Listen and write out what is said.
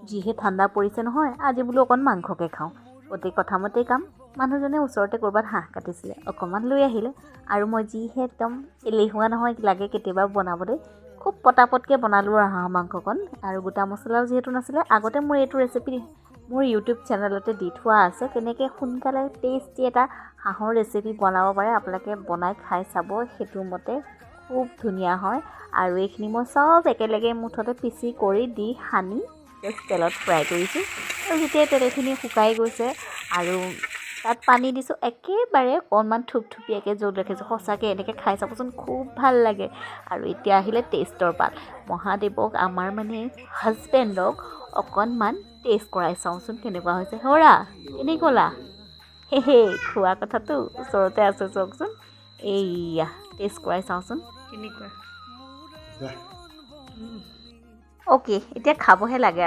যিহে ঠাণ্ডা পৰিছে নহয়, আজি বোলো অকণ মাংসকে খাওঁ। অতি কথামতেই কাম, মানুহজনে ওচৰতে ক'ৰবাত হাঁহ কাটিছিলে, অকণমান লৈ আহিলে। আৰু মই যিহে একদম এলেহুৱা নহয়, লাগে কেতিয়াবা বনাবলৈ, খুব পটাপটকৈ বনালোঁ আৰু হাঁহ মাংসকণ। আৰু গোটা মছলাও যিহেতু নাছিলে, আগতে মোৰ এইটো ৰেচিপি মোৰ ইউটিউব চেনেলতে দি থোৱা আছে, কেনেকৈ সোনকালে টেষ্টি এটা হাঁহৰ ৰেচিপি বনাব পাৰে। আপোনালোকে বনাই খাই চাব, সেইটো মতে খুব ধুনীয়া হয়। আৰু এইখিনি মই চব একেলগে মুঠতে পিচি কৰি দি সানি জাষ্ট তেলত ফ্ৰাই কৰিছোঁ। আৰু যেতিয়া তেলখিনি শুকাই গৈছে আৰু তাত পানী দিছোঁ, একেবাৰে অকণমান থুপথুপীয়াকৈ জোল ৰাখিছোঁ। সঁচাকৈ এনেকৈ খাই চাবচোন, খুব ভাল লাগে। আৰু এতিয়া আহিলে টেষ্টৰ পাত। মহাদেৱক, আমাৰ মানে হাজবেণ্ডক অকণমান টেষ্ট কৰাই চাওঁচোন কেনেকুৱা হৈছে। হৰা, কেনেকুৱা? হে, খোৱা কথাটো ওচৰতে আছে, চাওকচোন। এইয়া টেষ্ট কৰাই চাওঁচোন। কেনেকুৱা? অ'কে, এতিয়া খাবহে লাগে আৰু।